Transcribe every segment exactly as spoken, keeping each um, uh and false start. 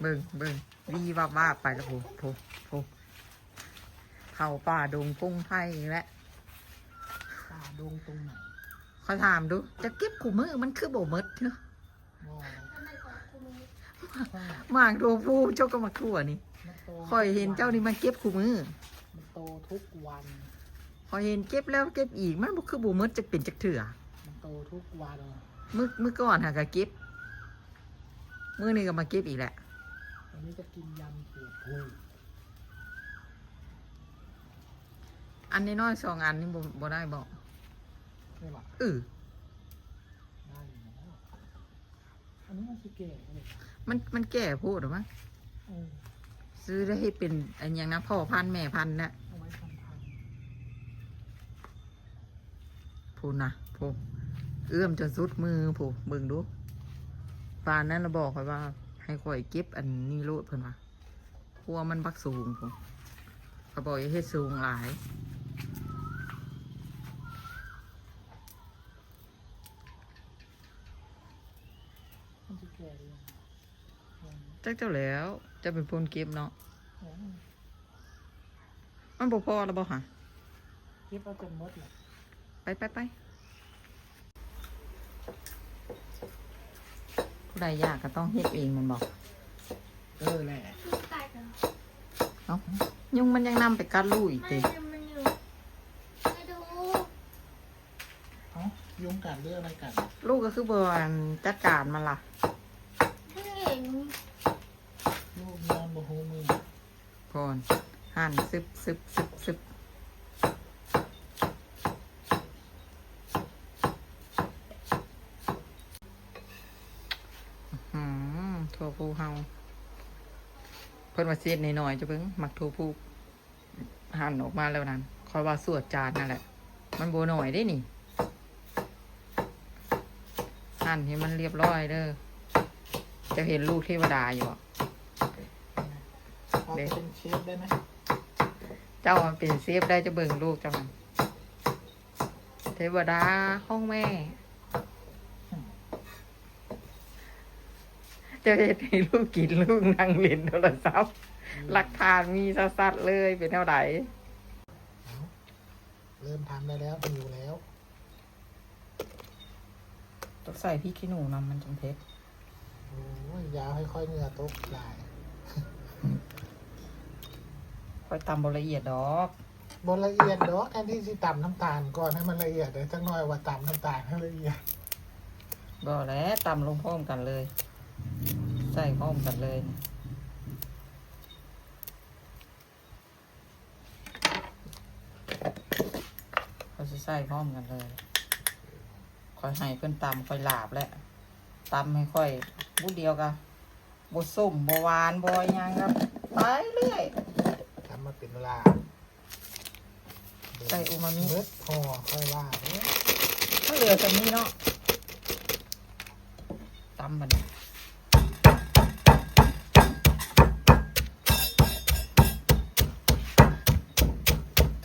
เบิ่งเบิ่ง วีวับวาบไปแล้ว โหโหโห เผาป่าดงพงไพรอีกแล้ว ป่าดงตรงไหน เขาถามดู จะเก็บคู่มือมันคือบ่หมดเนาะ งอ หมากโทฟูเจ้าก็มาขั่วนี่ มันโต ข่อยเห็นเจ้านี่มาเก็บคู่มือ มันโตทุกวัน ข่อยเห็นเก็บแล้วเก็บอีก มันบ่คือบ่หมดจะเป็นจักเถื่อ มันโตทุกวัน มื้อมื้อก่อนหากะเก็บ มื้อนี้ก็มาเก็บอีกแหละ วันนี้จะกินยำเห็ดหู อันน้อยๆสองอันนี่บ่บ่ได้บอก ไม่หวาน เออ ได้อยู่แล้วอันนี้มันคือแก่เลย มันมันแก่โพดหรือมั้ง เออ ซื้อได้ให้เป็นอันอย่างนะพ่อพันธุ์แม่พันธุ์นะ เอาไว้ทำพันธุ์ พูนนะพูนเอื้อมจนสุดมือพูนเบิ่งดูปานนั้นน่ะบอกข่อยว่า ให้ข่อยเก็บอันนี้โลดเพิ่นว่าพัวมันบักสูงพูนเขาบอกอย่าเฮ็ดสูงหลาย มันคือแก่เลย จักเจ้าแล้วจะเป็นคนเก็บเนาะ อืม มันบ่พอแล้วบ่คะ เก็บเอาจนหมดเลย ไปไปไปผู้ใดอยากก็ต้องเฮ็ดเองแม่นบอก เออแหละ เอ้ายุงมันยังนำไปกัดลูกอีก ไม่ ติ มันอยู่มาดู เอ้ายุงกัดหรืออะไรกัด ลูกก็คือบ่จัดการมันล่ะ เพิ่งเห็น ลูกนอนบ่ฮู้มือ พอนหั่นซึบซึบซึบซึบ อืมโทฟูเฮาเพิ่นว่าเศษน้อยๆจะเบิ่งมักโทฟูหั่นออกมาแล้วนั่นคอยว่าสวดจานนั่นแหละ มันบ่น้อยเด้นี่ หั่นให้มันเรียบร้อยเด้อ จะเห็นลูกเทวดาอยู่บ่ พอจะเป็นเชฟได้ไหม เจ้ามันเป็นเชฟได้จะเบิ่งลูกเจ้ามันเทวดาห้องแม่ จะเฮ็ดให้ลูกกินลูกนั่งเล่นโทรศัพท์ หลักฐานมีสัสๆเลยเป็นแนวใด เอาเริ่มทำได้แล้วหิวแล้ว ต้องใส่พริกขี้หนูนำมันจังเผ็ด โอ้ยอยาวให้ค่อยเหงื่อตกหลาย ค่อยตำบ่ละเอียดดอก บ่ละเอียดดอกแทนที่สิตำน้ำตาลก่อนให้มันละเอียดเดี๋ยวจักหน่อยว่าตำน้ำตาลให้ละเอียด บ่แล้วตำลงพร้อมกันเลย ใส่พร้อมกันเลย เขาสิใส่พร้อมกันเลย ค่อยให้เพิ่นตำค่อยหลาบแหละ ตำให้ค่อยบุดเดียวกะบ่ส้มบ่หวานบ่หยังครับ ไปเรื่อย ทำมาเป็นลา ใส่อูมามิ เบิดพอค่อยว่าเด้อ มันเหลือแต่นี้เนาะ ตำบัดนี้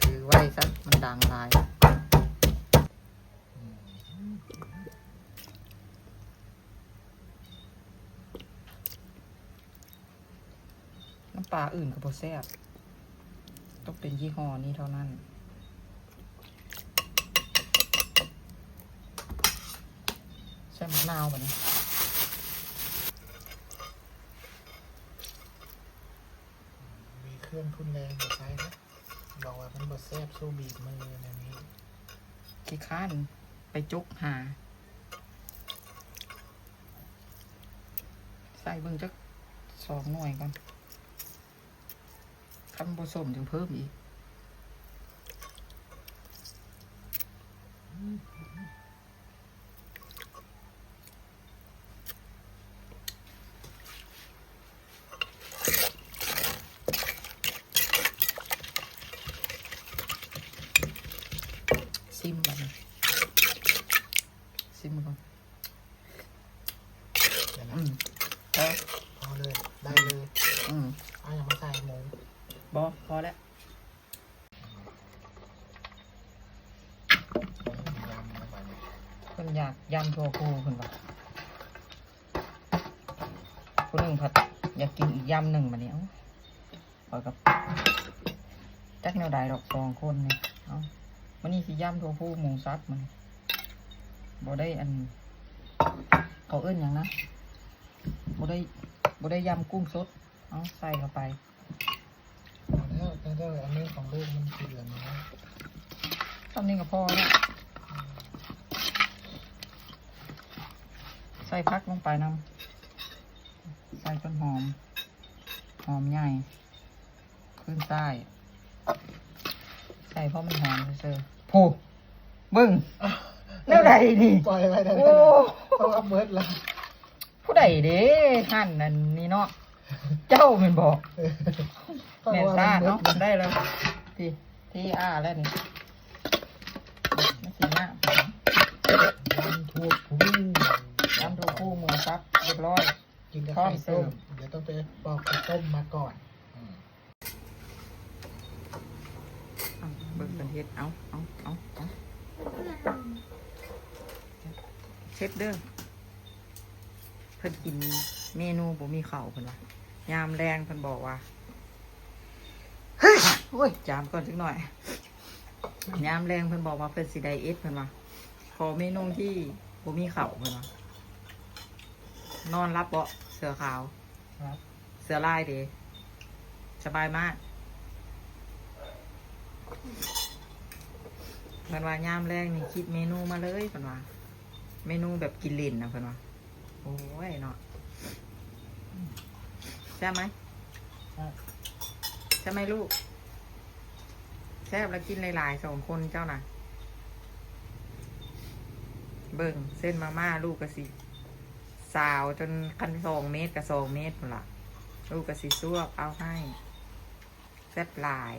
ถือไว้ซะ มันดังหลาย อืม น้ำปลาอื่นก็บ่แซ่บ ต้องเป็นยี่ห้อนี้เท่านั้น ใส่มะนาวบัดนี้ มีเครื่องทุนแรงมาใช้นะบอกว่ามันบ่แซ่บสู้บีบมือแนวนี้ ขี้ค้านไปจกหา ใส่เบิ่งจักสองหน่วยก่อน คันบ่ส้มจังเพิ่มอีก ซิมบัดนี้ ซิมก่อน เดี๋ยวนะ อืมเออ เอาเลยได้เลย อืม เอาอย่างมาใส่หมู บอพอแล้ว ยำเข้าไปเลย เพิ่นอยากยำโทฟูเพิ่นว่าผู้หนึ่งผัด อยากกินอีกยำหนึ่งบัดนี้ เอ้า ข้อยก็จักแนวใดดอกสองคนนี่ เอ้า มื้อนี้สิยำถั่วพูหมูสับมื้อนี้ บ่ได้อัน เขาเอิ้นหยังนะ บ่ได้ บ่ได้ยำกุ้งสด เอาใส่เข้าไป เอาแล้ว แต่เด้อ อันนี้ของลูกมันสีเหลืองนะ เท่านี้ก็พอแล้ว ใส่ผักลงไปนำ ใส่ต้นหอม หอมใหญ่ ขึ้นใส่ ใส่เพราะมันหอมซื่อๆ โพ เบิ่ง แนวใดนี่ ปล่อยไว้ได้ โอ้ เพราะว่าเมิดละ ผู้ใดเด้หั่นนั่นนี่เนาะ เจ้าแม่นบ่ แม่นซ่าเนาะ ได้แล้ว ที่ ที่อ้าแล้วนี่ ไม่สิยาก ยำถั่วพู ยำถั่วพูหมูสับเรียบร้อย กินกับ พร้อม ไข่ เสิร์ ต้ ฟ ม เดี๋ยวต้องไปปอกไข่ต้มมาก่อน อืม เอาเบิ่งเพิ่นเฮ็ด เอา เอา เอา เอา เชฟเด้อ เพิ่นกินเมนูบ่มีข้าวเพิ่นว่า ยามแลงเพิ่นบอกว่า โอ้ย จามก่อนจักหน่อย ยามแลงเพิ่นบอกว่าเพิ่นสิไดเอทเพิ่นว่า ขอเมนูที่บ่มีข้าวเพิ่นว่า นอนหลับบ่ เสือขาว ครับ เสือลายเด้ สบายมาก เพิ่นว่ายามแลงนี่คิดเมนูมาเลยเพิ่นว่า เมนูแบบกินเล่นนะเพิ่นว่า โอ้ยเนาะ แซ่บไหม ครับ ใช่ไหมลูก แซ่บแล้วกินหลายๆ สองคนเจ้าน่ะ เบิ่งเส้นมาม่าลูกก็สิ สาวจนคันสองเมตรกับสองเมตรพุ่นล่ะ ลูกก็สิซวบเอาให้ แซ่บหลาย